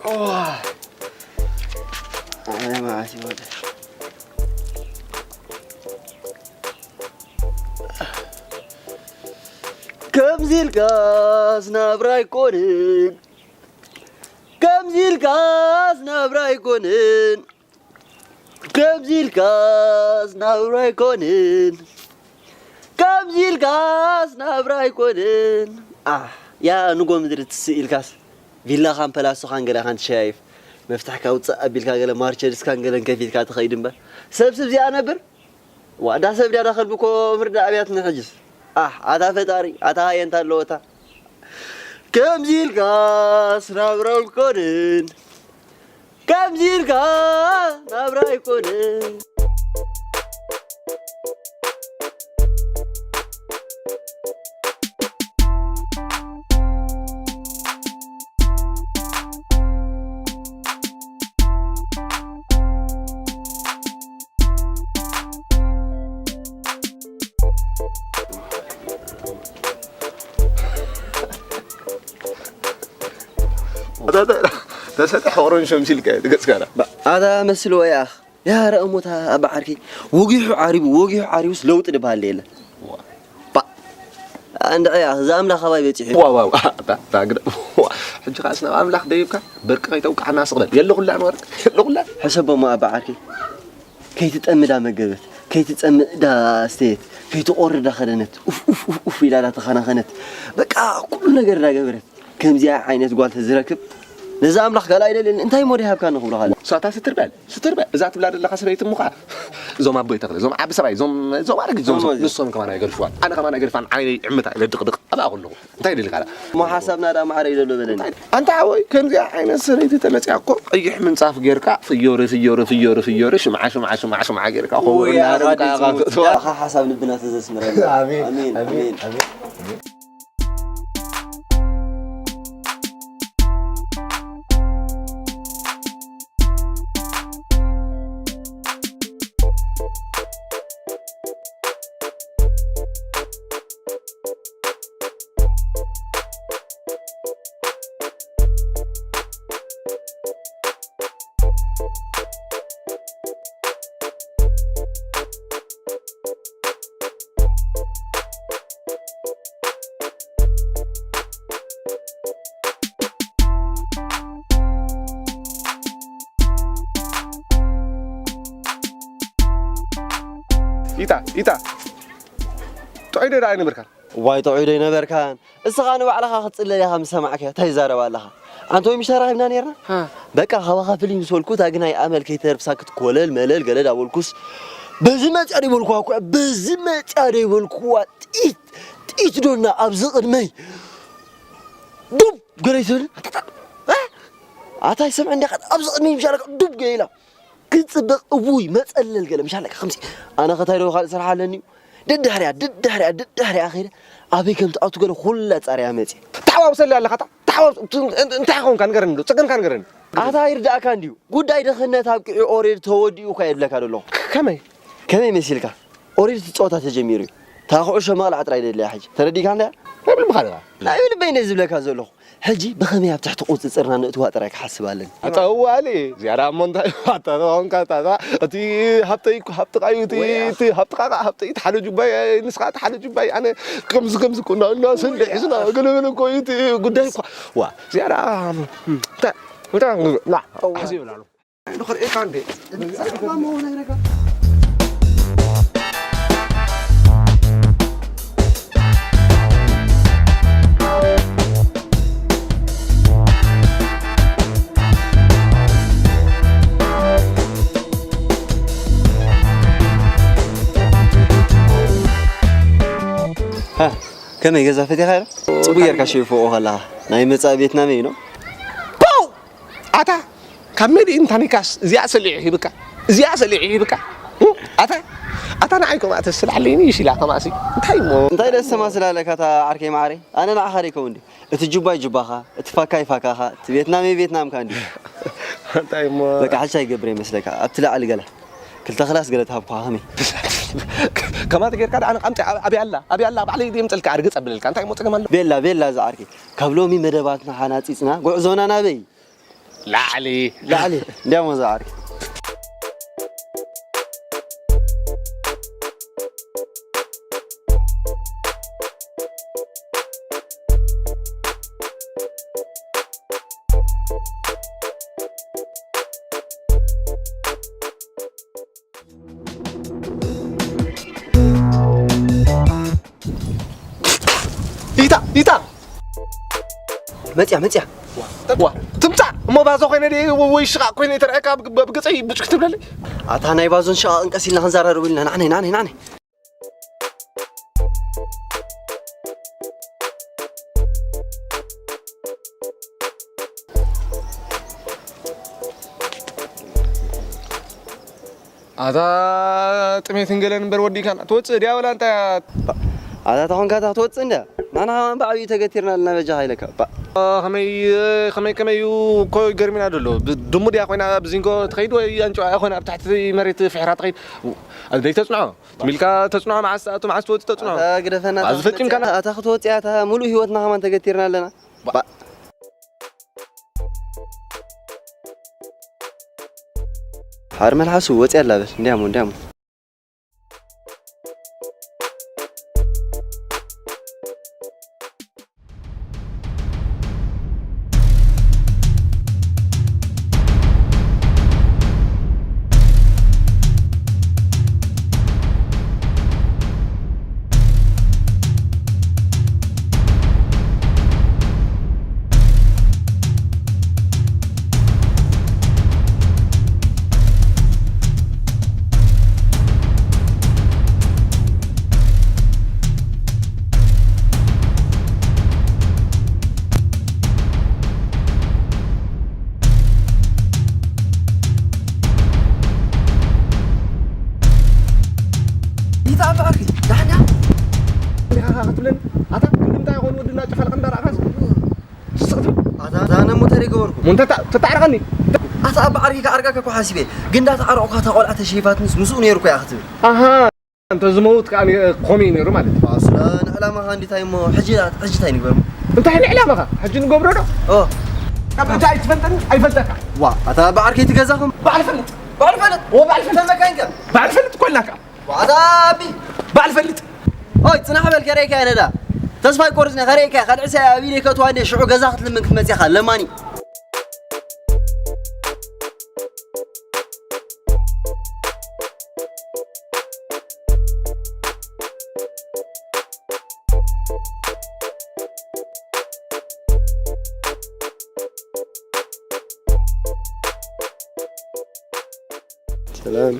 እዋ፣ ኣነ መዓስ ይወደ። ከምዚ ኢልካስ ናብራ ኣይኮንን፣ ከምዚ ኢልካስ ናብራ ኣይኮንን፣ ከምዚ ኢልካስ ናብራ ኣይኮንን፣ ከምዚ ኢልካስ ናብራ ኣይኮንን። ኣሕ፣ ያ ንጎ ምድሪ ትስእ ኢልካስ፣ ቪላኻን ፐላሶኻን ገለኻን ትሸያይፍ፣ መፍትሕካ ውፅእ ኣቢልካ ገለ ማርቸዲስካን ገለን ከፊትካ ትኸይድ እምበር፣ ሰብ ስብ ዚኣ ነብር። ዋዳ ሰብ ድያ ዳኸልቢ እኮ ምርዳ ኣብያትኒ ሕጅስ። ኣሕ፣ ኣታ ፈጣሪ፣ ኣታ ሃየንታ ኣለወታ። ከምዚ ኢልካስ ናብራ ኣይኮንን፣ ከምዚ ኢልካ ናብራ ኣይኮንን። ኣታ፣ ኣታ፣ ተሰጥሕ ኦሮንሾ ምሲልካ እዩ፣ ገጽካ ዳ። ኣታ መስል ወይ ኣኽ። ያ ረእሞታ ኣባ ዓርከይ፣ ወጊሑ ዓሪቡ፣ ወጊሑ ዓሪቡስ ለውጢ ድበሃል የለን። ባ-፣ እንድዒ፣ እዛ ኣምላኽ ኣባይ በጺሑ? ዋ፣ ዋ፣ ዋ፣ ባ-፣ ባ-፣ ግደ-፣ ዋ፣ ሕጂ ኸኣስ ናብ ኣምላኽ ደይብካ፣ በርቂ ከይተውቅዓና ስቕ በል። የለ ኩላ ንወርቅ፣ የለ ኩላ። ሕሰቦ እሞ ኣባ ዓርከይ፣ ከይትጠምዳ መገበት፣ ከይትጸምእዳ ስተየት፣ ከይትቖርዳ ኸደነት፣ ኡፍ፣ ኡፍ፣ ኡፍ፣ ኡፍ ኢላ እንዳተኸናኸነት፣ በቃ ኩሉ ነገር እንዳገበረት፣ ከምዚኣ ዓይነት ጓል ተዝረክብ፣ ነዚ ኣምላኽ ካልእ ኣይደልን። እንታይ እሞ ደይሃብካኒ ክብሎ ካልእ? ሳታ ስትር በል፣ ስትር በል። እዛ ትብላ ዘለኻ ሰበይቲ እሞ ኸዓ፣ እዞም ኣቦይ ተኽለ፣ እዞም ዓቢ ሰብኣይ፣ እዞም፣ እዞም ኣረጊት፣ እዞም፣ እዞም፣ ንሶም ከማን ኣይገድፍዋን። ኣነ ከማን ኣይገድፋን። ዓይነይ ዕምታ ኢለ ድቕድቕ። ኣብኣ ከለኹ። እንታይ ደሊኻ? ሞሓሳብ ናዳ ማዕረ ይደሎ በለኒ። ኣንታ ሓወይ፣ ከምዚኣ ዓይነት ሰበይቲ ተመጽያ እኮ፣ ቀይሕ ምንጻፍ ጌርካ፣ ፍዮሪ፣ ፍዮሪ፣ ፍዮሪ፣ ፍዮሪ፣ ሽምዓ፣ ሽምዓ፣ ሽምዓ፣ ሽምዓ ጌርካ፣ ወይ፣ ኾቦ እናሃረምካ ኣኻዲ ኢኻ ጽሙት። ትእትዋ። ያኻ ሓሳብ ልብና ተዘስምረልና። ኣሜን፣ ኣሜን፣ ኣሜን። ኣሜን። ኢታ፣ ኢታ። ጥዑይ ዶ ደኣ ኣይነበርካን? እዋይ፣ ጥዑይ ዶ ኣይነበርካን? እስኻ ንባዕልኻ ክትጽለል ኢኻ ምስ ሰማዕካዮ፣ እንታይ ትዛረብ ኣለኻ? ኣንተ ወይ ምሽታራ ሂብና ኔርና? ሃ። በቃ፣ ካባኻ ፍልይ ምስ በልኩ፣ እታ ግናይ ኣመል ከይተርፍሳ ክትኮለል መለል ገለ ዳበልኩስ፣ በዚ መጽያ ዶ ይበልኩዋ እኮ፣ በዚ መጽያ ዶ ይበልኩዋ፣ ጥይት፣ ጥይት ዶና ኣብዚ ቅድመይ ዱብ ገለ ይትብል? ኣታ፣ ኣታ፣ እ? ኣታ ይሰምዕ እንዲኻ፣ ኣብዚ ቅድመይ ምሻለካ ዱብ ገለ ኢላ። ክትጽብቕ እውይ መጸለል ገለ ምሻለካ ከምዚ። ኣነ ከታይ ዶ ካልእ ስራሕ ኣለኒ እዩ። ደድሕሪያ፣ ደድሕሪያ፣ ደድሕሪያ ከይደ ኣበይ ከም ትኣቱ ገለ ኩላ ጻርያ መጽየ። ተሓዋውሰለይ ኣለኻ፣ ታ-፣ ተሓዋውስ-፣ እቱ-፣ እን-፣ እንታይ ኾንካ ንገረኒ ዶ? ጸገምካ ንገረኒ። ኣታ ይርዳእካ እንድዩ። ጉዳይ ድኽነት ኣብቂዑ ኦሬድ ተወዲኡ እኳ የብለካ ደለኹ። ከመይ? ከመይ መሲልካ? ኦሬድ እቲ ጸወታ ተጀሚሩ እዩ። እታ ኩዕሾ ምቕላዕ ጥራይ ደለያ ሕጂ። ተረዲእካ እንድያ? ናይ ብልብኻ ደኣ። ናይ ብልበይ ነዚ ዝብለካ ዘለኹ። ሕጂ ብኸመይ ኣብ ትሕቲ ቁጽጽርና ነእትዋ ጥራይ ክሓስብ ኣለኒ። ኣጸዋሊ፣ ዝያዳ እሞ እንታይ ኣታ ተኾንካ፣ ኣታ፣ ኣታ፣ እቲ ሃብተይ እኮ፣ ሃብትኻ እዩ፣ እቲ፣ ወይ ኣኽ። እቲ ሃብትኻ፣ ሃብተይ፣ እቲ ሓደ ጁባይ፣ ንስኻ እቲ ሓደ ጁባይ፣ ኣነ ከምዚ፣ ከምዚ እኮ እና፣ እና ስልሕ፣ ስና፣ ገለ፣ ገለ እኮ እዩ፣ እቲ ጉዳይ እኮ። ዋ፣ ዝያዳ፣ እም፣ እንታይ፣ እንታይ፣ ና፣ እዋ። ኣሕዚ ይብላሉ። ንኽርእየካ እንዴ? ሃ፣ ከመይ ገዛ ፈቲኻ ዶ? ጽቡቅ ጌርካ ሸይፎ ከለኻ ናይ መጻኢ ቤትና መይኖ? ፖው! ኣታ ካብ ሜድ ኢን ታኒካስ እዚኣ ሰሊዑ ሂብካ፣ እዚኣ ሰሊዑ ሂብካ። እም? ኣታ፣ ኣታ ንዓይ ከምኣ ተስልዓለይኒ ይሽላ ከማሲ። እንታይ እሞ? እንታይ ደስ ተማስል ኣለካ እታ ዓርከይ መዓረይ? ኣነ ንዓኻ ደይከውን ድዩ? እቲ ጁባይ ጁባኻ፣ እቲ ፋካይ ፋካኻ፣ እቲ ቬትናመይ ቬትናምካ እንድዩ። እንታይ እሞ? በቃ ሕጂ እንታይ ይገብር ይመስለካ? ኣብቲ ላዕሊ ገለ ክልተ ክላስ ገለ ተሃብኳ ከመይ? ከማቲ ጌርካ ደኣ ንቃምቲ ኣብ-፣ ኣብያ ኣላ፣ ኣብያ ኣላ፣ ባዕለይ ድየ ምጸልካ ኣርግጽ ኣብለልካ። እንታይ እሞ ጸገም ኣሎ? ቤላ፣ ቤላ ዝዓርከይ። ካብ ሎሚ መደባትና ሓናጺጽና ጉዕዞና ናበይ? ላዕሊ። ላዕሊ እንዲያሞ ዝዓርኪ። ይታ ይታ። መጽያ መጽያ። ዋ ትምጻእ እሞ ባዞ ኮይነ ድየ ወይ ሽቓቕ ኮይነ ተረኣካ ብገ- ብገጸይ ብጭክ ትብለለይ? ኣታ ናይ ባዞን ሽቓቕን ቀስ ኢልና ክንዘራረቡ ኢልና። ናዕነይ ናዕነይ ናዕነይ። ኣታ ጥሜት እንገለን እምበር ወዲካና ትወፅእ ድያ ወላ እንታይ? ኣታ ተኾንካ እታ ክትወፅእ እንድያ። ናና ከማን ብዓብዩ ተገቲርና ኣለና በጃኻ ኢለካ። ባ- ከመይ ከመይ ከመይ እዩ እኮ ይገርሚና ደሎ። ድሙ ድያ ኮይና ብዚንጎ ትኸይድ ወይ ኣንጭዋ ኮይና ኣብ ታሕቲ መሬት ፍሕራ ትኸይድ? ደይ ተፅንዖ ትሚልካ ተፅንዖ። መዓስ ኣቱ መዓስ ትወፅእ ተፅንዖ? ኣታ ግደፈና። ኣዚ ፈፂምካና። ኣታ ክትወፅእ እያ። ኣታ ሙሉእ ህይወትና ከማን ተገቲርና ኣለና። ባ- ሓር መልሓሱ ወፂ ኣላ በል እንዲያሞ እንዲያሞ። ይታ ኣባዕኪ ዳሕና ዲኻ ክትብለኒ? ኣታ ክንዲ እንታይ ይኾን ወድና ጨፋልቕ እንዳረኣኻስ ስቕ ትብል? ኣታ እዛ ነሞ እንታይ ገበርኩ? ሞ እንተ ተታዕርቐኒ። ኣታ ኣባዕርኪ ክዓርቀካ እኮ ሓሲበ። ግን እንዳተዓረቑካ እታ ቆልዓ ተሸይፋትንስ ምስኡ ነይርኩ እያ ክትብል። ኣሃ። እንተ ዝመውት ከኣ ነ- ኮሚ እዩ ነይሩ ማለት እዩ። ኣስላ ንዕላማኻ እንዲታይ እሞ ሕጂ ዳ- ሕጂ እንታይ ንግበር? እንታይ ንዕላማኻ? ሕጂ ንገብሮ ዶ? ኦ። ካብ እንታይ ኣይትፈልጠኒ? ኣይፈልጠካ። ዋ ኣታ በዓል ከይትገዛኹም። በዓል ፈልጥ። በዓል ፈልጥ። ኦ በዓል ፈልጥ። ተመካይንከ? በዓል ፈልጥ እኮ ኢልናካ። ዋዛ ኣቢ። በዓል ፈልጥ። ኦይ ጽናሕ በል ከረይካ ነዳ። ተስፋ ይቆርጽ ነ ከረይካ ካልዕሰ ኣብ ኢደይ ከእትዋ እንደ ሽዑ ገዛ ክትልምን ክትመጽእ ኢኻ ለማኒ። ሰላም።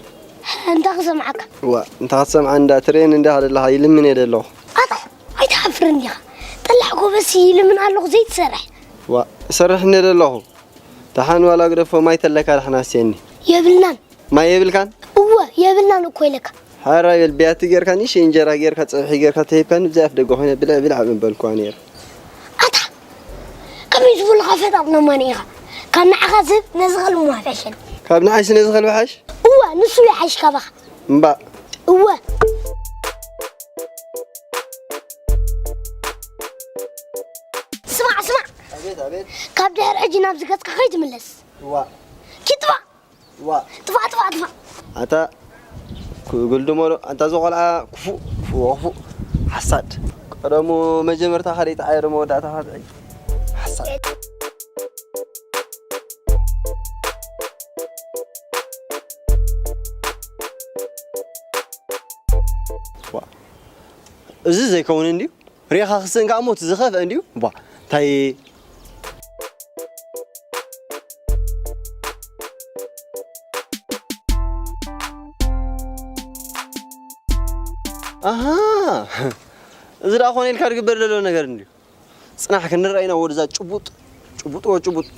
እንታይ ክሰምዓካ? ዋ እንታይ ክትሰምዓ እንዳ ትሬን እንዳ ሃለላኻ ይልምን እየ ደለኹ። ኣታ ኣይትሓፍርን ዲኻ? ጠላዕ ጎበዝ ይልምን ኣለኹ ዘይትሰርሕ። ዋ እሰርሕ እነ ደለኹ። ደሓን ዋላ ግደፎ ማይ ተለካ ደሕና ኣስየኒ። የብልናን። ማይ የብልካን? እወ የብልናን እኮ ኢለካ። ሓራይ በል ብያቲ ጌርካ ንእሽተይ እንጀራ ጌርካ ጸብሒ ጌርካ ተሂብካኒ ብዘይ ኣፍ ደገ ኮይነ ብልዕ ብልዕ ምበልኩዋ ነይረ። ኣታ ከመይ ዝበሉኻ ፈጣጥ ነማኒ ኢኻ? ካብ ንዓኻ ዝህብ ነዚ ኸልቢ ምሓሸኒ። ካብ ንዓይሲ ነዚ ኸልቢ ሓሽ? እወ ንሱ ይሓሽ ካባኻ። እምባእ። እወ። ስማዕ ስማዕ። ኣቤት ኣቤት። ካብ ድሕሪ ሕጂ ናብዚ ገጽካ ከይትምለስ። እዋ። ኪድ ጥፋእ። እዋ። ጥፋእ ጥፋእ ጥፋእ። ኣታ ክ- ግልድሞ ዶ ኣንታ እዚ ቆልዓ ክፉእ ክፉእ ክፉእ ሓሳድ። ቀደሙ መጀመርታ ካልእ ይጥዓዮ ዶ መወዳእታ ካልእ ሓሳድ። ዋ። እዚ ዘይከውን እንድዩ። ሪኢኻ ክስእን ከኣ ሞት ዝኸፍአ እንድዩ። ቧ፣ እንታይ ኣሃ፣ እዚ ደኣ ኮነ ኢልካ ዝግበር ዘሎ ነገር እንድዩ። ጽናሕ ክንርኣይና ወድዛ ጭቡጥ፣ ጭቡጥ ወ ጭቡጥ።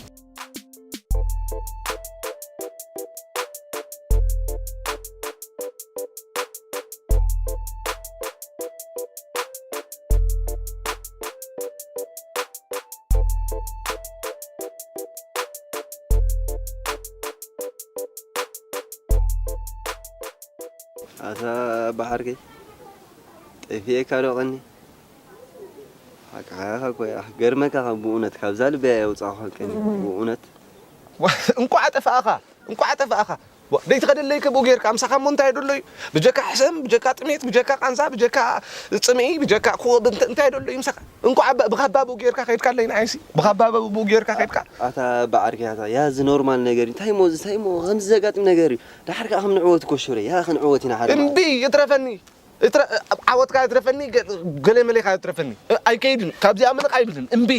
ኣታ ባሕርከይ፣ ጠፊኤካ ዶ ቀኒ? ሓቅኻ ኢኻ እኮ፣ ያኽ፣ ገርመካ ካብ ብእውነት፣ ካብዛ ልበያ የውጻእኻ ቀኒ፣ ብእውነት። እንቋዕ ጠፋእኻ፣ እንቋዕ ጠፋእኻ። ዋ፣ ደይትኸደለይ ከብኡ ጌርካ፣ ምሳኻ እሞ እንታይ ደሎ እዩ? ብጀካ ሕሰም፣ ብጀካ ጥሜት፣ ብጀካ ቃንዛ፣ ብጀካ ጽምኢ፣ ብጀካ ኮ-፣ እንተ-፣ እንታይ ደሎ እዩ ምሳኻ? እንቋዕ ብ-፣ ብኻባ ብኡ ጌርካ ከይድካ ኣለይ ንዓይሲ። ብኻባ ብኡ ጌርካ ከይድካ። ኣታ በዓርከይ፣ ኣታ፣ ያ፣ እዚ ኖርማል ነገር እዩ። እንታይ እሞ፣ እዚ እንታይ እሞ፣ ከምዚ ዘጋጥም ነገር እዩ። ደሓር ከኣ ከም ንዕወት እኮ ሽረ፣ ያ፣ ክንዕወት ኢና ሓደ መዓልቲ። እምቢ፣ ይትረፈኒ። እትረ-፣ ዓወትካ ይትረፈኒ፣ ገ-፣ ገለ መሌኻ ይትረፈኒ። እ፣ ኣይከይድን። ካብዚኣ ምልቕ ኣይብልን። እምቢ።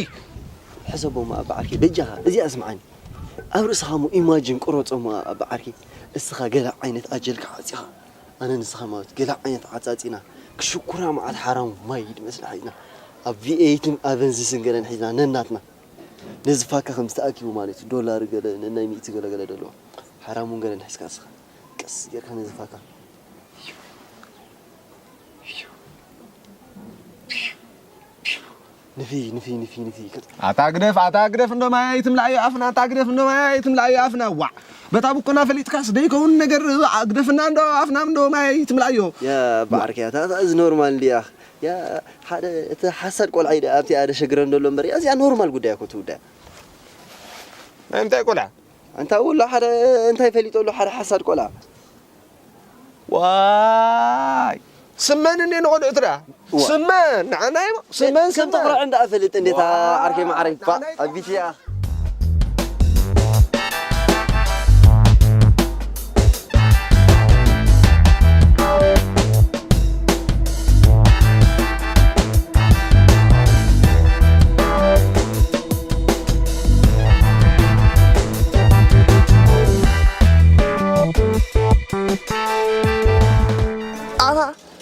ሕሰቦማ በዓርከይ፣ በጃኻ፣ እዚኣ ስምዓኒ። ኣብ ርእስኻ እሞ ኢማጅን ቁረጾ እሞ በዓርከይ። እስኻ ገለ ዓይነት ኣጀልካ ዓጺኻ፣ ኣነ ንስኻ ማለት ገለ ዓይነት ዓጻጺና፣ ክሽኩራ መዓት ሓራሙ ማይ ድመስና ሒዝና፣ ኣብ ቪኤይትን ኣቨንዝስን ገለን ሒዝና ነናትና። ነዚ ፋካ ከም ዝተኣኪቡ ማለት እዩ። ዶላር ገለ፣ ነናይ ሚእቲ ገለ ገለ ደለዎ። ሓራሙን ገለን ሒዝካ እስኻ። ቀስ ጌርካ ነዚ ፋካ። ንፊ፣ ንፊ፣ ንፊ፣ ንፊ። ኣታ ግደፍ፣ ኣታ ግደፍ፣ እንዶ ማይ ኣይትምላእዮ ኣፍና፣ ኣታ ግደፍ፣ እንዶ ማይ ኣይትምላእዮ ኣፍና። ዋዕ! በታ ብኮና ፈሊጥካስ ደይከውን ነገር፣ ኣ፣ ግደፍና፣ እንዶ ኣፍና፣ እንዶ ማይ ኣይትምላእዮ። ያ በዓርከይ፣ ኣታ፣ ኣታ፣ እዚ ኖርማል እንድያ። ያ፣ ሓደ፣ እቲ ሓሳድ ቆልዓ እዩ፣ ኣብቲ ኣደ ሸግረን ዘሎ እምበር፣ እዚኣ ኖርማል ጉዳይ እኮ ትውዳእ። ናይ እንታይ ቆልዓ? ኣንታ ውላ ሓደ እንታይ ፈሊጦ ኣሎ፣ ሓደ ሓሳድ ቆልዓ። ዋይ! ስመን እንዴ ንቖልዑ ትዳ? ዋ። ስመን፣ ንዓና እዩ፣ ስመን፣ ከም ስመን። ተቑርዐ እንዳ እፈልጥ እንዴታ ዋ፣ ዓርከይ ማዕረይ፣ ባ፣ ንዓና እዩ። ኣቢትያ። ኣታ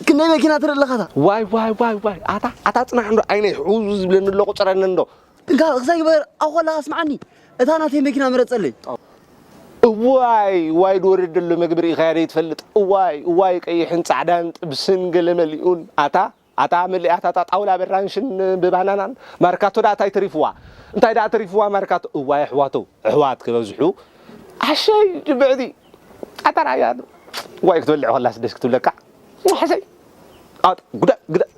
ክንደይ መኪና ትርኢ ኣለኻ? ኣታ ዋይ፣ ዋይ፣ ዋይ፣ ዋይ። ኣታ፣ ኣታ ጽናሕ እንዶ፣ ዓይነይ ሕው ዝብለኒ ኣሎ፣ ቁጸረኒ እንዶ። እንካ፣ ክሳይ ግበር፣ ኣኾላ፣ ስምዓኒ። እታ ናተይ መኪና ምረጸለይ። እዋይ፣ እዋይ፣ ዝወርድ ዘሎ መግብሪ ኢኻ ደይ ትፈልጥ። እዋይ፣ እዋይ፣ ቀይሕን ጻዕዳን ጥብስን ገለ መሊኡን። ኣታ፣ ኣታ መሊኣታ፣ እታ ጣውላ በራንሽን ብባናናን። ማርካቶ ደኣ እንታይ ተሪፍዋ? እንታይ ደኣ ተሪፍዋ ማርካቶ? እዋይ፣ ኣሕዋተው፣ ኣሕዋት ክበዝሑ። ኣሸይ፣ ድብዕቲ። ኣታ ራያ። ዋይ፣ ክትበልዕ ከላስ ደስ ክትብለካ። ሕሰይ። ኣት-፣ ጉዳ-፣ ጉዳ-።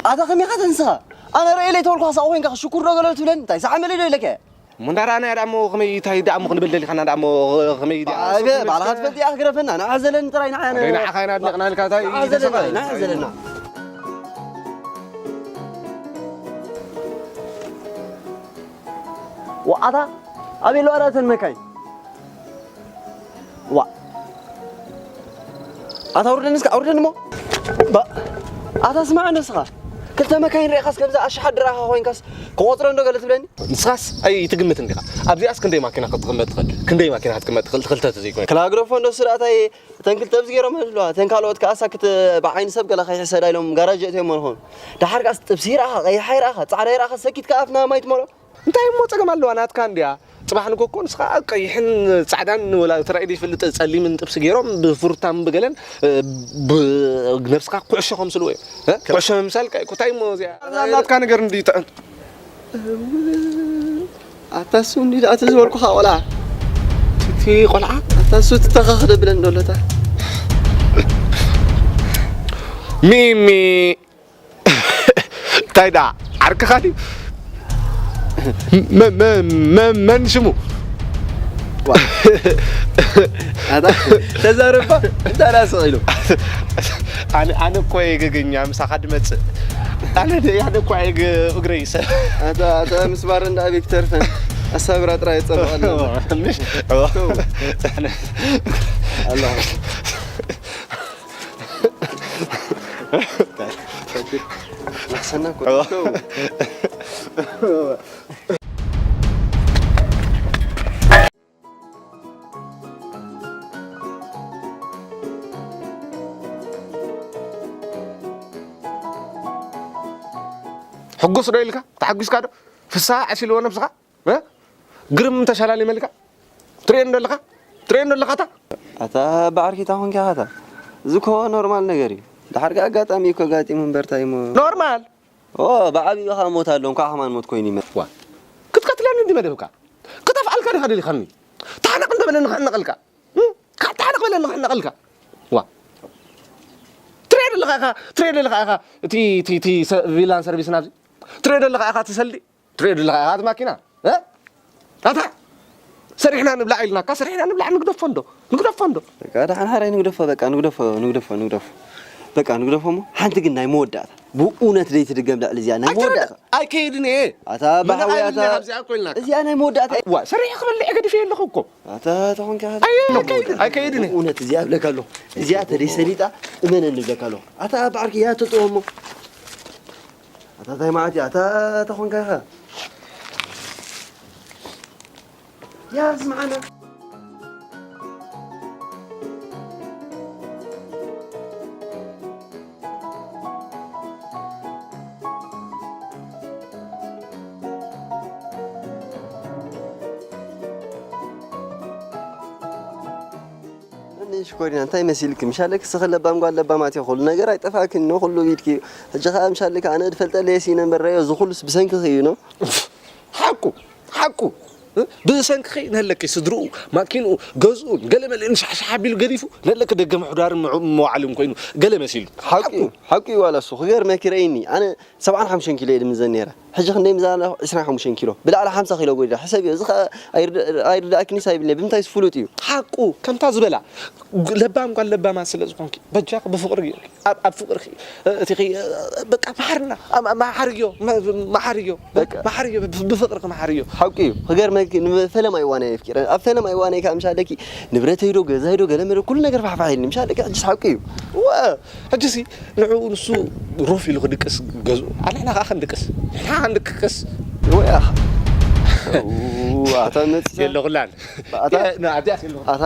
ኣታ ከመይ ኢኻ ተንስኻ? ኣነ ርእየ ለይተበልኩ ሃሳዊ ኮይንካ ሽኩር ዶ ገለ ትብለኒ? እንታይ ሰዓመለ ዶ ኢለካ? እሞ እንዳ ረኣናያ ደኣ እሞ ከመይ፣ እንታይ ደኣ እሞ ክንብል ደሊኻና ደኣ እሞ ከመይ ደኣ? ኣበ፣ ባዕልኻ ትፈልጥ ኢኻ፣ ግረፈና። ንዓ ዘለኒ ጥራይ፣ ንዓ፣ ኣደይ፣ ንዓኻ ኢና ኣድኒቕና ኢልካ እንታይ ንዓ ዘለና፣ ንዓ ዘለና። ወኣታ ኣበይ ኣለዋ ደኣ እተን መካይን? ዋ። ኣታ ኣውርደኒ እስከ፣ ኣውርደኒ እሞ። ባ-፣ ኣታ ስማዕ እንዶ እስኻ። ክልተ መካይን ርኢኻስ ከምዚ ኣሽሓት ድረኻ ኮይንካስ ክቆጽሮ እንዶ ገለ ትብለኒ? ንስኻስ ኣይትግምትን ዲኻ? ኣብዚኣስ ክንደይ ማኪና ክትቕመጥ ትኽእል? ክንደይ ማኪና ክትቅመጥ ትኽእል? ክልተ ተዘይኮይኑ። ክላግረፎ እንዶ ስራእታይ እተን ክልተ ብዚ ገይሮም ህልዋ። እተን ካልኦት ከኣሳ ክት-፣ ብዓይኒ ሰብ ገለ ከይሕሰዳ ኢሎም ጋራጅ የእትዮሞ ንኾኑ። ደሓር ከኣስ ጥብሲ ይረኣኻ፣ ቀይሓ ይረኣኻ፣ ጻዕዳ ይረኣኻ፣ ሰኪትካ ኣፍና ማይ ትመልኦ። እንታይ እሞ ጸገም ኣለዋ? ናትካ እንድያ። ጽባሕ ንጎ እኮ ንስኻ ቀይሕን ጻዕዳን ወላ ተራእዩ ዘይፈልጥ ጸሊምን ጥብሲ ገይሮም ብፍሩታን ብገለን፣ እ፣ ብ-፣ ነብስኻ ኩዕሾ ከምስልዎ እዮም። እ? ኩዕሾ ምምሳል ከ-፣ እንታይ እሞ እዚኣ? ናትካ ነገር እንድዩ ተ-፣ ኣታ እሱ እንድዩ ደኣ እቲ ዝበልኩኻ ቆልዓ። እቲ ቆልዓ? ኣታ እሱ ትተኻኽደ ብለን ዶ ኣለታ? ሚሚ። እንታይ ደኣ ዓርክኻ ድዩ? መ-፣ መ-፣ መ-፣ መን ሽሙ? ዋ። ኣታ ተዛረባ እንታይ ደኣ ስቕ ኢሉ? ኣነ፣ ኣነ እኮ እየ ገገኛ ምሳኻ ድመጽእ። ኣነ ደ-፣ ኣነ እኮ እየ ገ-፣ እግረይ ይሰ-፣ ኣታ፣ ኣታ ምስባር እንዳ ኣበይ ክተርፈን? ኣሳብራ ጥራይ የጸብቐልና። ምሽ? ኣነ ኣለኹ። ናሕሰና እኮ። ሕጉስ ዶ ኢልካ? ተሓጒስካ ዶ? ፍስሃ ዓሲልዎ ነብስኻ? እ? ግርም ተሸላሊመልካ? ትርእየኒ ዶ ኣለኻ? ትርእየኒ ዶ ኣለኻ ኣታ? ኣታ በዓርኪ እንታይ ኾንካ ኢኻ ኣታ? እዚ እኮ ኖርማል ነገር እዩ። ደሓር ከ ኣጋጣሚ እዩ እኮ ኣጋጢሙ እምበር እንታይ እሞ። ኖርማል? ኦ፣ ብዓብዩ ኸኣ ሞት ኣሎ፣ እንኳዕ ከማን ሞት ኮይኑ ይመ- ዋ፣ ክትቀትለኒ እንዲ መደብካ? ክጠፍኣልካ ዲኻ ደሊኻኒ? ታሕነቕ እንዶ በለኒ ክሕነቐልካ። እም? ካ-፣ ታሕነቕ በለኒ ክሕነቐልካ። ዋ። ትርእዮ ደለኻ ኢኻ፣ ትርእዮ ደለኻ ኢኻ፣ እቲ፣ እቲ፣ እቲ ሰ-፣ ቪላን ሰርቪስን ኣብዚ። ትርእዮ ደለኻ ኢኻ፣ እቲ ሰልዲ። ትርእዮ ደለኻ ኢኻ፣ እቲ ማኪና። እ? ኣታ። ሰሪሕና ንብላዕ ኢልናካ፣ ሰሪሕና ንብላዕ። ንግደፎ እንዶ፣ ንግደፎ እንዶ። በቃ ደሓን ሓራይ ንግደፎ፣ በቃ ንግደፎ፣ ንግደፎ፣ ንግደፎ። በቃ ንግደፎ እሞ ሓንቲ ግን ናይ መወዳእታ ብእውነት ዘይትድገም ልዕሊ እዚኣ ናይ መወዳእታ። ኣይከይድን እየ። ኣታ ባሕዊ ኣታ እዚኣ ናይ መወዳእታ። ዋ ሰሪሕ ክበልዕ ገዲፈ የለኹ እኮ። ኣታ ተኾንካ ኣይከይድን እየ። እውነት እዚኣ እብለካ ኣለኹ። እዚኣ ተደይ ሰሊጣ እመነኒ እብለካ ኣለኹ። ኣታ ባዕርኪ እያ ትጥወሞ። ኣታ እንታይ ማለት እያ? ኣታ ተኾንካ ኢኻ። ያዝ መዓና። እኔ ሽኮሪና እንታይ መሲልክ? ምሻለክ ስኸ ለባም ጓል ለባማት እዩ። ኩሉ ነገር ኣይጠፋእክን ነው፣ ኩሉ ቢድኪ እዩ። ሕጂ ኸዓ ምሻለክ ኣነ ድፈልጠለየ ሲነ እምበር ረዮ፣ እዚ ኩሉስ ብሰንክኺ እዩ ነው። ሓቁ ሓቁ ብሰንክኺ ነለኪ ስድርኡ ማኪንኡ ገዝኡን ገለ መለእን ሻሕሻሕ ኣቢሉ ገዲፉ ነለኪ ደገ ምሕዳርን መዋዕልን ኮይኑ ገለ መሲሉ ሓቂ ሓቂ ዋላ እሱ ክገርመኪ ረእይኒ ኣነ ሰብዓን ሓሙሽተን ኪሎ እየ ድምዘን ነይረ ሕጂ ክንደይ ምዛና ዕስራን ሓሙሽተን ኪሎ ብላዕሊ ሓምሳ ኪሎ ጎዲላ ሕሰብ እዩ እዚ ኣይርዳእክኒስ ኣይብልኒ ብምንታይ ፍሉጥ እዩ ሓቁ ከምታ ዝበላ ለባም ጓል ለባማ ስለ ዝኾንኪ በጃኺ ብፍቕሪ ኣብ ፍቕርኺ እቲ በቃ መሓርና መሓርዮ መሓርዮ መሓርዮ ብፍቕርኺ መሓርዮ ሓቂ እዩ ክገርመኪ ንፈለማይ እዋን ኣየ ኣፍቂረ ኣብ ፈለማይ እዋን ኣየ ከዓ ምሻለኪ ንብረተይ ዶ ገዛይ ዶ ገለመዶ ኩሉ ነገር ፋሕፋሕ ኢልኒ ምሻለኪ ሕጅስ ሓቂ እዩ ሕጅሲ ንዕኡ ንሱ ሮፍ ኢሉ ክድቅስ ገዝኡ ኣንሕና ከዓ ክንድቅስ ንሕና ክንድቅስ ወይ ኣኻ ኣታ መፅእ የለኹላን ኣታ